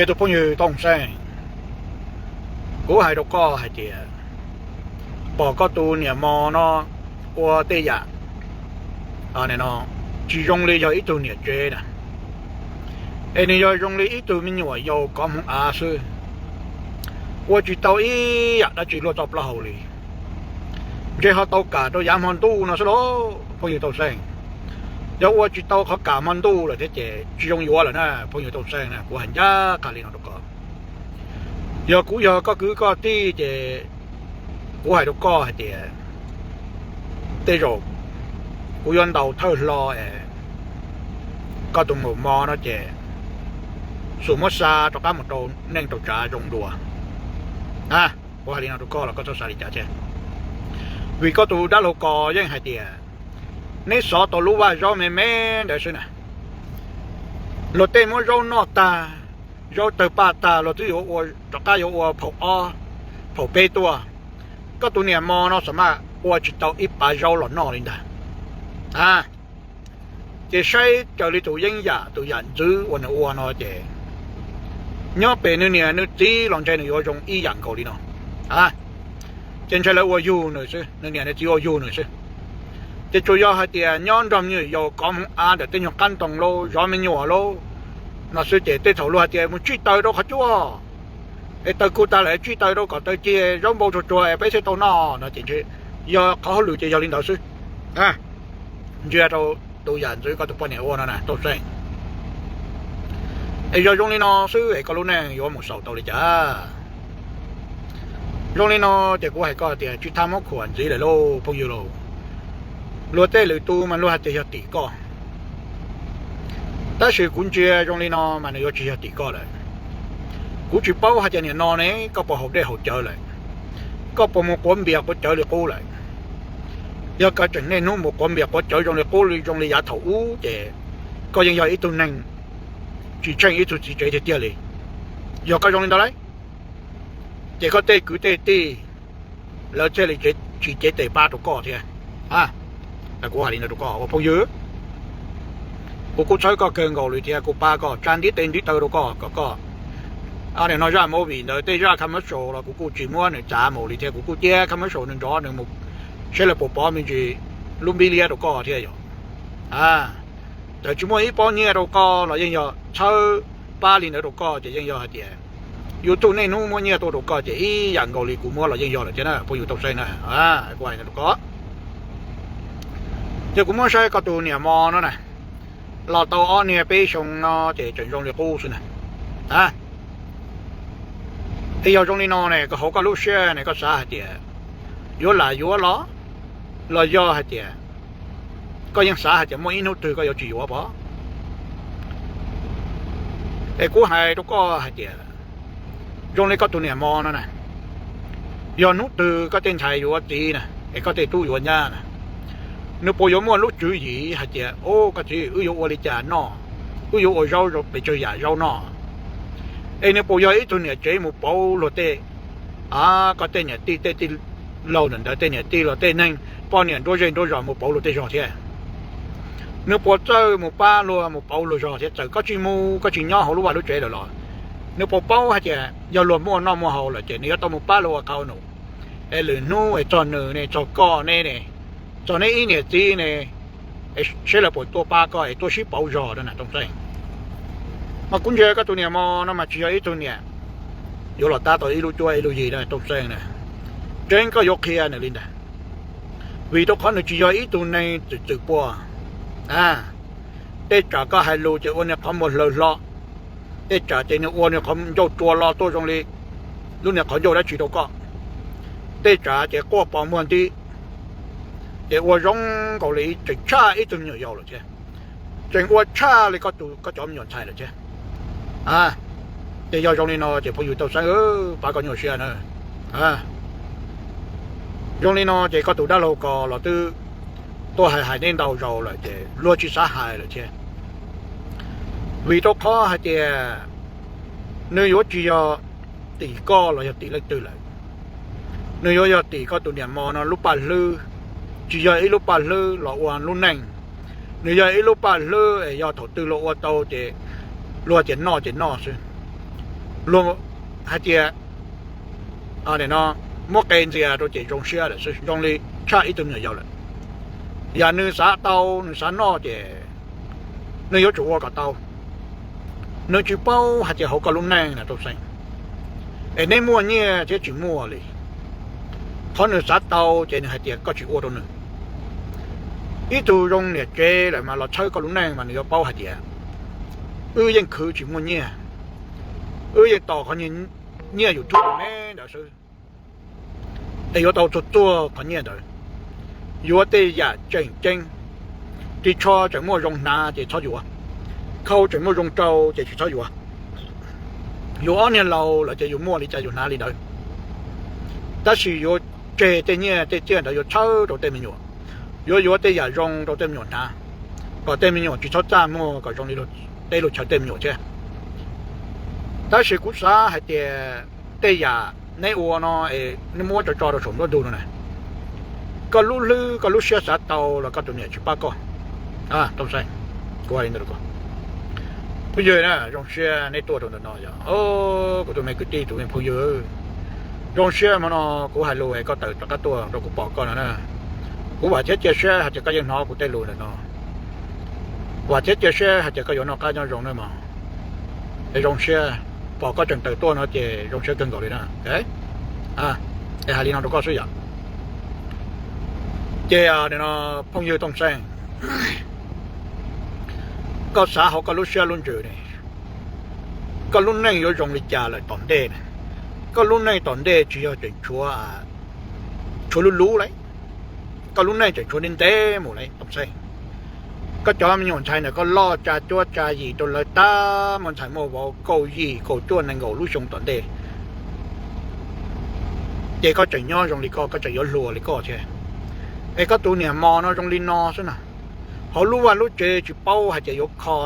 Es tus phooj ywg Tooj Xeeb, kuv hais rau koj hais tias, pom koj tus niam mos no ua tej yam tsis zoo li yog ib tug niam tsev na, es nws yog zoo li ib tug me nyuam yaus kov hmoov av xwb, ua tsis tau ib yam dab tsi luaj txoj plaub hau li. Ntshe ho tau kam rau yav hmo ntuj no xwb lauj phooj ywg Tooj Xeeb. Yog ua tsis tau qhov kam hmo ntuj lawm thiab ces tsis zoo yuav lawm na phooj ywg Tooj Xeeb na, kuv hais ncaj qha li no rau koj. Yog kuv yog koj kwv koj tij ces kuv hais rau koj hais tias, tej zaum kuv yuav ntaus thawj hlo es koj tus maum mos no ces xum muab xa rov qab mus rau neej rau tsav zoo dua. Kuv hais li no rau koj los koj txhob xav li cas thiab, vim koj tus dab laug ko yeej hais tias, neb xov tau lub vaj zaub me me ntawd xwb na. Luag tej muab zaub noj tag, zaub tawg paj tag, luag twb yuav ua, rov qab yuav ua phaum ob phaum peb tuaj. Koj tus niam mos no xav mas ua tsis tau ib pav zaub los noj li ntag. Ces saib raws li tus yeeb yam tus yam ntxwv uas nws ua no ces, nyob pem nws niam nws txiv los ntshe nws yuav zoo ib yam nkaus li no. Ces ntshe lawv ua yug nws xwb, nws niam nws txiv ua yug nws xwb. Ces tsuas yog hais tias nyob nrog me nyuam yaus kov hmoov av ntawm tej nyuag qab ntoo lauj, zov me nyuam lauj no xwb ces tej thaum luag hais tias mus tsij taws rau qhov cub es taws kuv tag lawm tsij taws rau kom taws cig zaub npau tsuag tsuag es peb thiaj tau noj no ces ntshe yog qhov hauj lwm ces yog li ntawd xwb. Ntsia rau tus yam ntxwv koj tus poj niam ua no na Tooj Xeeb, es yog zoo li no xwb es koj lub neej yuav mus xaus tau li cas? Zoo li no ces kuv hais koj tias tsis txhob muab khuam ntxiv lawm lauj phooj ywg lauj. Luag tej lwm tus mas luag hais tias yog tim koj, tab sis kuv ntsia zoo li no mas nws yuav tsis yog tim koj lawm. Kuv tsis paub hais tias nim no ne koj puas haus dej haus cawv lawm, koj puas mus quav npias quav cawv li qub lawm. Yog koj tseem niaj hnub mus quav npias quav cawv zoo li qub li zoo li yav thaum ub ces koj yeej yog ib tug neeg tsis tsheej ib tug txiv tsev tiag tiag li. Yog koj zoo li ntawd lauj, ces koj tej kwv tej tij lawv thiaj li tsis cev tes pab rau koj thiab. Kuv hais li no rau koj ua phooj ywg, kuv kuj txhawb koj kawg nkaus li thiab kuv pab koj tsa ntiv tes ntiv taw rau koj kom koj, nim no zaj movie ntawd tej zaj commercial los kuv kuj tsis muab nws txav mus li thiab kuv kuj cia commercial nws nrov nws mus saib lawv puas pov me ntsis lub npib liab rau koj thiab yom. Txawm tsis muaj ib pob nyiaj rau koj los yeej yog txhawb pab li ntawd rau koj ces yeej yog hais tias YouTube niaj hnub muab nyiaj tuaj rau koj ces ib yam nkaus li kuv muab los yeej yog lawm thiab na phooj ywg Tooj Xeeb na. Kuv hais rau koj, yog kuv muab saib koj tus niam mos no na, los tau ob niag peb xyoo no ces tseem zoo li qub xwb na. Es yog zoo li no ne koj hauv koj lub siab ne koj xav hais tias yuav lam yuav los, los yog hais tias koj yeej xav hais tias muaj ib hnub twg koj yuav tsis yuav pom? Es kuv hais rau koj hais tias, zoo li koj tus niam mos no na, yog hnub twg koj tej ntxhais yuav txiv na, es koj tej tub yuav nyab na, nws puas yuav muaj lub tswv yim hais tias, o, koj txiv, wb yuav ua li cas noj, wb yuav ua zaub pes tsawg yam zaub noj, es nws puas yog ib tug niam tsev mus pauv luag tej, koj tej niam tij tej tij laug ntawm ntawd tej niam tij los tej neeg poj niam nruab zej nruab zos mus pauv luag tej zog thiab? Nws puas txawj mus pab luag mus pauv luag zog thiab? Txawm koj tsis mus koj tsis nyob hauv lub vaj lub tsev lawm los nws puas paub hais tias yog luag muaj noj muaj haus lawm ces nws yuav tau mus pab luag ua qhov num, es lwm hnub es txog nws ne, txog koj ne, txog neb ib niam txiv ne, es seb lawv puas tuaj pab koj es tuaj sib pauv zog na Tooj Xeeb. Mas kuv ntsia koj tus niam mos no mas tsis yog ib tug niam yuav los tab tau ib lub cuab ib lub yig na Tooj Xeeb na. Tseeb koj yuav qhia nws li ntag, vim rau qhov nws tsis yog ib tug neeg txwm txwm puag. Tej tsam koj hais lus ces ua niag qhov muag hlaws hlo, tej tsam ces nws ua niag qhov ncauj rua lo tuaj zoo li lub niag qhov ncauj dab tsi rau koj, tej tsam ces quaj pos muag nti, ces ua zoo nkaus li tseem tshaj ib tug me nyuam yaus lawm thiab, tseem ua tshaj li koj tus koj cov me nyuam ntxhais lawm thiab. Ces yog zoo li no ces phooj ywg Tooj Xeeb, pab koj nyuaj siab na. Zoo li no ces koj tus dab laug ko los twb tuaj hais hais neb ntau zaus lawm ces luag tsis xav hais lawm thiab. Vim rau qhov hais tias nws yuav tsis yog tim koj los yog tim leej twg lawm, nws yuav yog tim koj tus niam mos no lub paj hlwb, tsis yog ib lub paj hlwb los ua lub neej. Nws yog ib lub paj hlwb es yog thaum twg luag ua tau ces luag tias noj ces noj xwb. luag hais tias no muab qe ntxias rau ces zoo siab lawm xwb, zoo li tshaj ib tug me nyuam yaus lawm. Yam nws xav tau nws xav noj ces nws yuav tsum ua kom tau. Nws tsis paub hais tias hauv koj lub neej na Tooj Xeeb, es neb muaj nyiaj thiab tsis muaj li, qhov nws xav tau ces nws hais tias koj tsis ua rau nws. Ib tug zoo niam tsev lawm mas los txhawb koj lub neej mas nws yuav paub hais tias wb yeej khwv tsis muaj nyiaj, wb yeej tos qhov nyiaj YouTube me ntawd xwb, es yuav tau txuag txuag qhov nyiaj ntawd. Yuav tej yam tseem ceeb, ris tsho tseem muaj zoo hnav ces txhob yuav, khau tseem muaj zoo rau ces tsis txhob yuav. Yus ob niag laus lawm ces yus muaj li cas yus hnav li ntawd. Tab sis yuav tseg tej nyiaj tej txiaj ntawd yuav txhawb rau tej me nyuam, yuav yuav tej yam zoo rau tej me nyuam hnav, kom tej me nyuam tsis txhob txaj muag kom zoo li tej lus chaw tej me nyuam thiab. Tab sis kuv xav hais tias tej yam neb ua no es neb muab tso tso rau saum nruab ntug no na, koj lub hlwb koj lub siab xav tau los koj tus niam tsis pab koj. Tooj Xeeb, kuv hais li ntawd rau koj. Phooj ywg na, zoo siab neb tuaj rau ntawm no yog kuv tus me kwv tij tus me phooj ywg. Zoo siab hmo no kuv hais lus es koj tawm rov qab tuaj rau kuv pom koj no na. Kuv vam thiab cia siab hais tias koj yeej hnov kuv tej lus ntawm no, vam thiab cia siab hais tias koj yuav noj qab nyob zoo na mog. Es zoo siab pom koj tseem tawm tuaj no ces zoo siab kawg nkaus li na. Es hais li no rau koj xwb yom. Ces no, phooj ywg Tooj Xeeb, koj xav hauv koj lub siab lub ntsws ne, koj lub neej yuav zoo li cas lawm tom ntej na? Koj lub neej tom ntej tsis yog tseem tshuav, tshuav lub lub lauj, koj lub neej tseem tshuav ntev ntev mus lauj Tooj Xeeb. Koj cov me nyuam ntxhais ntawm koj loj tsa cuab tsa yim rau lawv tag, muaj ntxhais muaj vauv kaum yim kaum cuaj nees nkaum lub xyoo tom ntej, ces koj tseem nyob zoo li koj, koj tseem yuav hluas li koj thiab. Es koj tus niam mos no zoo li no xwb na, hauv lub vaj lub tsev tsis paub hais tias yuav kho,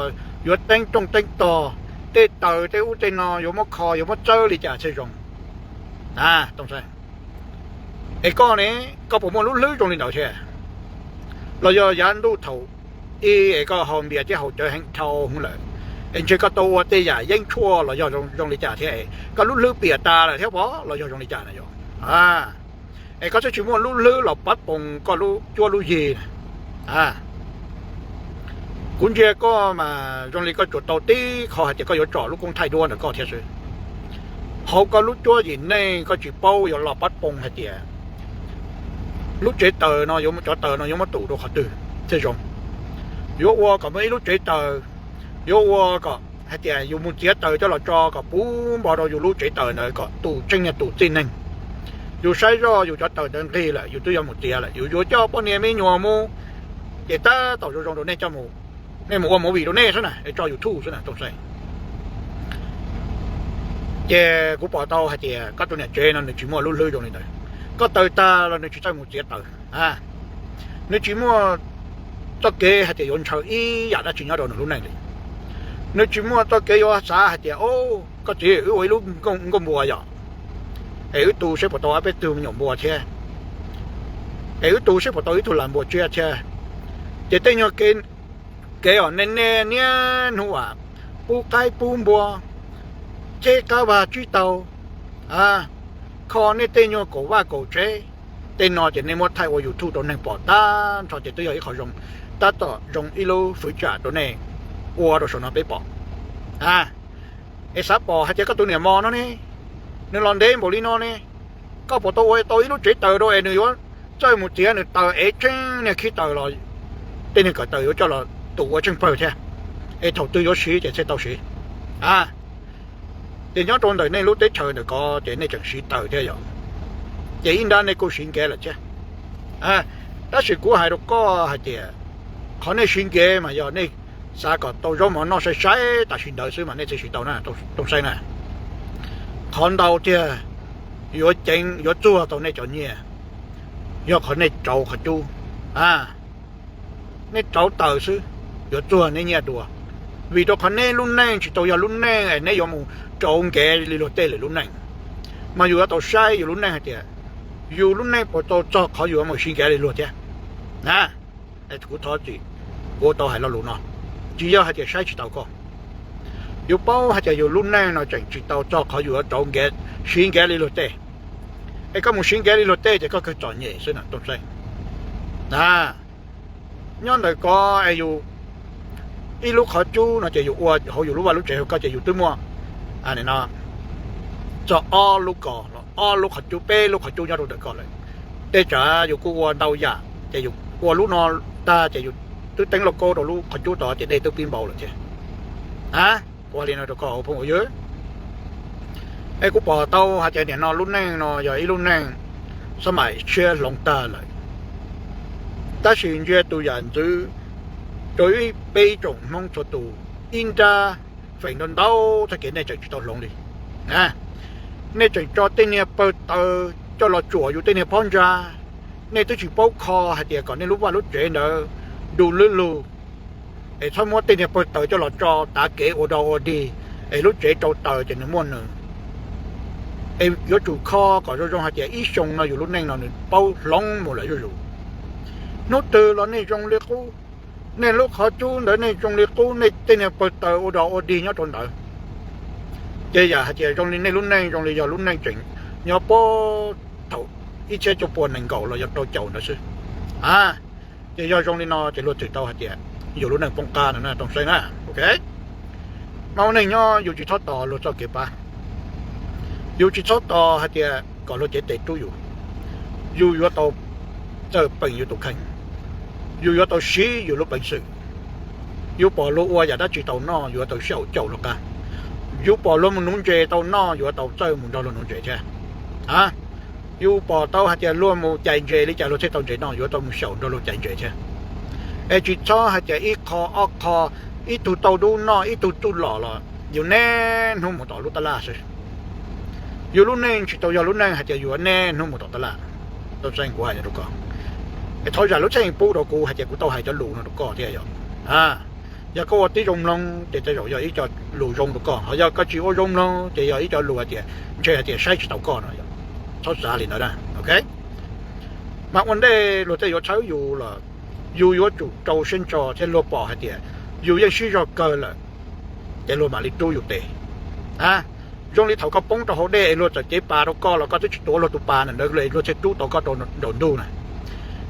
yuav teeb rooj teeb tog, tej taws tej ub tej no yuav muab kho yuav muab txawb li cas thiaj zoo. Tooj Xeeb, es koj ne, koj puas muaj lub hlwb zoo li ntawd thiab? Los yog yav ntuj thaum ub es koj haus npias thiab haus cawv heev dhau hwv lawm, es ntshe koj tau ua tej yam yeeb tshuaj los yog zoo li cas thiab es koj lub hlwb piam tas lawm thiab pom los yog zoo li cas na yom? Es koj twb tsis muaj lub hlwb los pab poos koj lub cuab lub yig na. Kuv ntsia koj mas zoo li koj tsuas tau tib qho hais tias koj yuav tsom lub koob thaij duab ntawm koj thiab xwb. Hauv koj lub cuab yim neej koj tsis paub yuav los pab poos hais tias lub tsev taws no, cov taws no yuav muab tum rau qhov twg thiaj zoo. Yuav ua kom muaj ib lub tsev taws, yuav ua kom hais tias yus mus txiav taws coj los tso kom puv npo rau yus lub tsev taws ntawd kom tus tseej niag tus txij neeg. Yus saib zoj yus cov taws ntawd nqig lawm yus twb yuav mus txiav lawm, yus yuav coj poj niam me nyuam mus, ces tab tom zoo zoo rau nej coj mus, nej mus ua movie rau nej xwb na, es tso YouTube xwb na Tooj Xeeb. Ces kuv pom tau hais tias koj tus niam tsev no nws tsis muaj lub hlwb zoo li ntawd. Koj taws tag los nws tsis txawj mus txiav taws. Nws tsis muaj txoj kev hais tias yuav ntshaw ib yam dab tsi nyob rau nws lub neej li. Nws tsis muaj txoj kev yuav xav hais tias, o, koj txiv, wb ua ib lub nkauj npua yom, es wb tu seb puas tau ob peb tug me nyuam npua thiab, es wb tu seb puas tau ib tug lam npua tsiab thiab. Ces tej nyuag kev uas nej niaj hnub uas pub qaib pub npua, cheb qab vag tsib taug, kho nej tej nyuag kaum vaj kaum tsev, tej no ces nej muab thaij ua YouTube rau neeg pom tag nrho ces twb yog ib qho zoo, tab tom zoo ib lub fwv tsam rau nej ua rau saum no peb pom. Es xav pom hais tias koj tus niam mos no ne, nws los ntev npaum li no ne, koj puas tau ua tau ib lub tsev taws rau es nws yuav txawj mus txiav nws taws es tsheej niag khib taws los tej niag kawm taws yuav coj los tus ua tsheej pawg thiab, es thaum twg yuav siv ces thiaj tau siv. Ces nyob rau ntawm nej lub teb chaws ntawm ko ces nej tseem siv taws thiab yom, ces ib nrab nej kuj siv nkev lawm thiab. Tab sis kuv hais rau koj hais tias qhov nej siv nkev mas yog nej xav kom tau zaub mov noj sai sai tam sim ntawd xwb mas nej thiaj siv tau na Tooj Xeeb na. Qhov ntau tiag yuav ceev yuav txuag tau nej cov nyiaj yog qhov nej rauv qhov cub, nej rauv taws xwb, yuav txuag nej nyiaj dua. Vim rau qhov nej lub neej tsis tau yog lub neej es neb yuav mus rauv nkev li luag tej lwm lub neej, mas yus yuav tau saib yus lub neej hais tias yus lub neej puas tau txog qhov yus yuav mus siv nkev li luag thiab. Kuv thov txim, kuv tau hais lo lus no, tsis yog hais tias saib tsis taus koj. Yus paub hais tias yus lub neej no tseem tsis tau txog qhov yus yuav rauv nkav, siv nkav li luag tej. Es koj mus siv nkav li luag tej ces koj kawg txom nyem xwb na Tooj Xeeb. Nyob ntawm ko es yus ib lub qhov cub no ces yus ua hauv yus lub vaj lub tsev hauv ko ces yus twb muaj txog ob lub ko los ob lub qhov cub peb lub qhov cub nyob rau ntawm ko lawm. Tej tsam yus kuj ua ntau yam ces yus ua lub no tag ces yus twb teeb lauj kaub rau lub qhov cub tod ces dej twb pib npau lawm thiab. A, kuv hais li no rau koj hauv phooj ywg. Es kuv pom tau hais tias nim no lub neej no yog ib lub neej xab maim tshiab hloov tag lawm, tab sis ntsia tus yam ntxwv rau ib peb ib tsoom Hmoob txhua tus ib nrab feem ntau ntau txoj kev nej tseem tsis tau hloov li. Nej tseem tso tej niag pawg taws coj los tsuam yus tej niag phab ntsa. Nej twb tsis paub kho hais tias kom nej lub vaj lub tsev ntawd du lwb lug, es txhob muab tej niag pawg taws coj los tso tav kev ua dog ua dig, es lub tsev rau taws ces nws muaj nws. Es yuav tsum kho kom zoo zoo hais tias ib xyoo no yus lub neej no nws paub hloov mus lawm zuj zus. Hnub twg los nej zoo li qub, nej lub qhov cub ntawd nej zoo li qub, nej tej niag pawg taws ua dog ua dig nyob rau ntawd. Ces yam hais tias zoo li nej lub neej zoo li yog lub neej tseem nyob puag thaum ib txhiab cuaj pua nees nkaum los yog rau caum ntawd xwb. A, ces yog zoo li no ces luag txwm tau hais tias yus lub neej poob qab no na Tooj Xeeb na. Ok, mas ua neeg nyob yus tsis txhob tos luag txoj kev pab, yus tsis txhob tos hais tias kom luag cev tes rub yus. Yus yuav tau txawj peem yus tus kheej, yus yuav tau siv yus lub peev xwm. Yus pom luag ua yam dab tsi tau noj, yus yuav tau xyaum caum luag qab. Yus pom luag mus nuv ntses tau noj, yus yuav tau txawj mus nrog luag nuv ntses thiab. A, yus pom tau hais tias luag mus cais ntses li cas luag thiaj tau ntses noj, yuav tau mus xyaum nrog luag cais ntses thiab. Es tsis txhob hais tias ib qho ob qho, ib tug tau dub noj ib tug txuj lom los yus niaj hnub mus tom lub tab laj xwb. Yus lub neej tsis tau yog lub neej hais tias yus niaj hnub mus tom tab laj. Tooj Xeeb, kuv hais rau koj, es thov zam lub txheej pub rau kuv hais tias kuv tau hais cov lus no rau koj thiab yom. Yog koj ua tib zoo mloog ces tej zaum yog ib co lus zoo rau koj, ho yog koj tsis ua zoo mloog ces yog ib co lus hais tias ntshe hais tias saib tsis taus koj no yom. Txhob xav li ntawd na, ok. Mas ua ntej luag tej yuav txhawb yus los yus yuav tsum rau siab ntso thiab luag pom hais tias yus yeej sib zog kawg lawm, ces luag mam li rub yus tes. Zoo li thaum koj poob rau hauv dej es luag txawm cev pas rau koj los koj twb tsis tuav luag tus pas ntawd, luag thiaj rub tau koj rau nraum ntug na.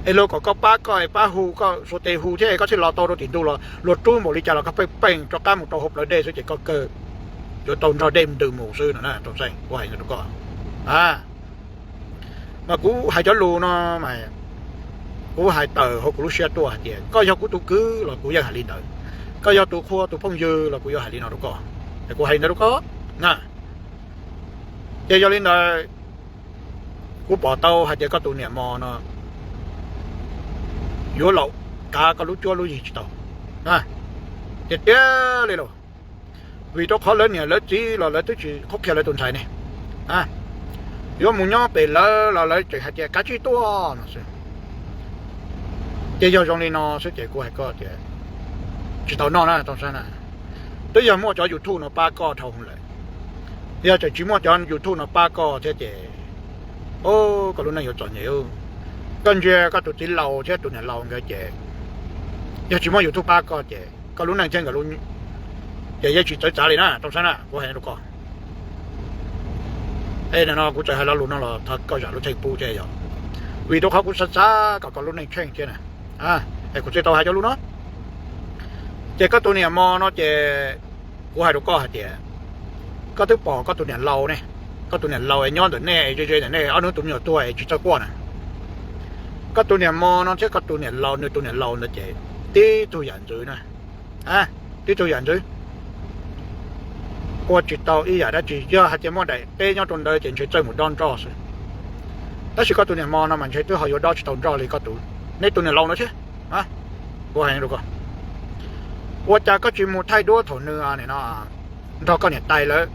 Es luag kom koj pab koj es pab hu, koj xuas tes hu thiab es koj thiaj los tau rau tim ntug los luag rub npaum li cas los koj pheej peem rov qab mus rau hauv plawv dej xwb ces koj kawg yuav tau nrog dej ntws mus xwb no na Tooj Xeeb, kuv hais rau koj. Mas kuv hais cov lus no mas kuv hais tawm hauv kuv lub siab tuaj hais tias koj yog kuv tus kwv los kuv yeej hais li ntawd, koj yog tus qhua tus phooj ywg los kuv yuav hais li no rau koj, es kuv hais li ntawd rau koj na. Ces yog li ntawd, kuv pom tau hais tias koj tus niam mos no yuav laum kav koj lub cuab lub yig tsis tau tiag tiag li los, vim rau qhov lawv niam lawv txiv los lawv twb tsis qhuab qhia lawv tus ntxhais ne, yuav mus nyob pem lawv los lawv tseem hais tias kav tsij tuaj no xwb. Ces yog zoo li no xwb ces kuv hais koj tias tsis tau noj na Tooj Xeeb na. Twb yog muaj cov YouTube no pab koj dhau lawm, yog tseem tsis muaj cov YouTube no pab koj thiab ces, o, koj lub neej yuav txom nyem. Koj ntsia koj tus txiv laus thiab tus niam laus nkawd ces, yog tsis muaj YouTube pab koj ces koj lub neej thiab nkawd lub, ces yeej tsis txawv txav li na Tooj Xeeb na, kuv hais rau koj. Es nim no kuv txawm hais lo lus no los thov koj zam lub txheej pub thiab yom, vim rau qhov kuv xav xav kom koj lub neej tsheej thiab na. Es kuv thiaj tau hais cov lus no. Ces koj tus niam mos no ces kuv hais rau koj hais tias, koj twb pom koj tus niam laus ne, koj tus niam laus es nyob ntawm nej ze ze ntawm nej ob hnub tus me nyuam tuag es tsis txawj quaj na. Koj tus niam mos no thiab koj tus niam laus, nws tus niam laus ntawd ces tib tug yam ntxwv na, tib tug yam ntxwv. Ua tsis tau ib yam dab tsi, yog hais tias muaj daim teb nyob rau ntawd ces ntshe txawj mus dob nroj xwb. Tab sis koj tus niam mos no mas ntshe twb ho yuav dob tsis tau nroj li koj tus, neb tus niam laus no thiab. Kuv hais rau koj, ua cas koj tsis mus thaij duab thaum nws nrog koj niam tais lawv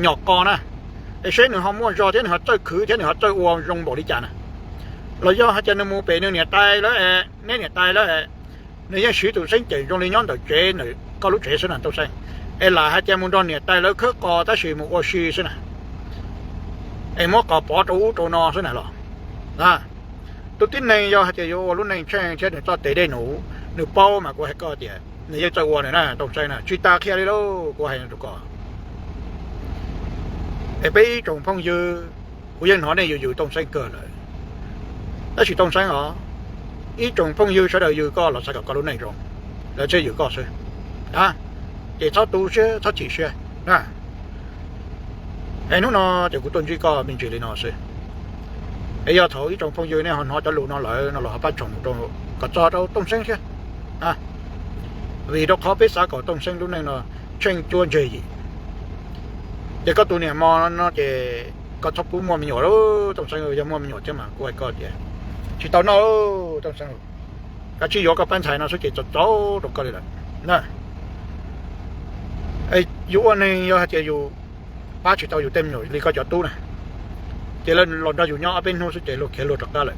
nyom qo na, es seb nws ho muaj zog thiab nws ho txawj khwv thiab nws ho txawj ua zoo npaum li cas na. Los yog hais tias nws mus pem nws niam tais lawv, neb niam tais lawv, nws yeej siv tus xeeb ceem zoo li nyob ntawm tsev, koj lub tsev xwb na Tooj Xeeb, es lam hais tias mus nrog niam tais lawv khawb qos tab sis mus ua si xwb na, es muab qos pov rau ub rau no xwb na los. Tus tib neeg yog hais tias yuav ua lub neej tsheej thiab nws txoj tes dej num, nws paub mas kuv hais koj tias nws yeej txawj ua na, Tooj Xeeb na, tsis tas qhia li lauj, kuv hais rau koj. Es peb ib tsoom phooj ywg, kuv yeej hnov nej yws yws Tooj Xeeb kawg lawm, tab sis Tooj Xeeb os, ib tsoom phooj ywg sawv daws yws koj los xav kom koj lub neej zoo, lawv thiaj yws koj xwb. Ces txhob tu siab txhob chim siab na. Es hnub no ces kuv tuaj ntsib koj me ntsis li no xwb. Es yog thaum ib tsoom phooj ywg nej ho hnov cov lus no lawm no los ho pab tsom mus rau kom txog rau Tooj Xeeb thiab, vim rau qhov peb xav kom Tooj Xeeb lub neej no tsheej cuab ntse yim. Ces koj tus niam mos no ces koj txhob pub muaj me nyuam lauj Tooj Xeeb, yog muaj me nyuam thiab mas kuv hais koj tias tsis tau noj Tooj Xeeb, koj tsis yuav koj pab ntxhais no xwb ces txaus txaus rau koj li lawm. Yus ua neeg yog hais tias yus pab tsis tau yus tej me nyuam li koj cov tub na, ces lawv los nrog yus nyob ob peb hnub xwb ces luag khiav luag rov qab lawm.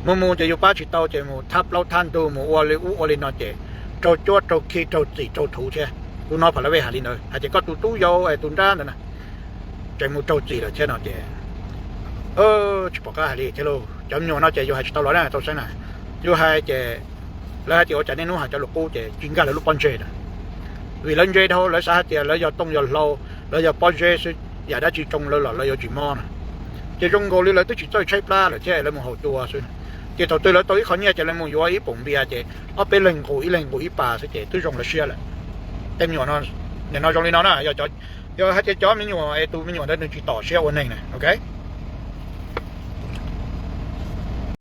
Mus mus ces yus pab tsis tau ces mus thab plaub thab ntug mus ua li ub ua li no ces raug cuab raug khi raug txim raug thuv thiab. Kuv hnov Pha La Vej hais li ntawd hais tias koj tus tub yau es tus nrab ntawd na tseem mus raug txim lawm thiab no ces tsis pom qab hais li thiab lauj. Cov me nyuam no ces yus hais tsis tau los na Tooj Xeeb na. Yus hais ces lawv hais tias ua cas niaj hnub hais cov lus qub ces tsis nkag lawv lub pob ntseg na. Vim lawv ntse dhau, lawv xav hais tias lawv yog tooj yog hlau, lawv yog pob zeb xwb, yam dab tsi tsoo lawv los lawv yuav tsis mob na. Ces zoo nkaus li lawv twb tsis txawj tshaib plab lawm thiab lawv mus haus cua xwb. Ces thaum twg lawv tau ib qho nyiaj ces lawv mus yuav ib poom npias ces ob peb leeg nqus ib leeg nqus ib pas xwb ces twb zoo lawv siab lawm. Tej me nyuam no, nim no zoo li no na, yog hais tias cov me nyuam es tus me nyuam ntawd nws tsis tom siab ua neeg na, ok,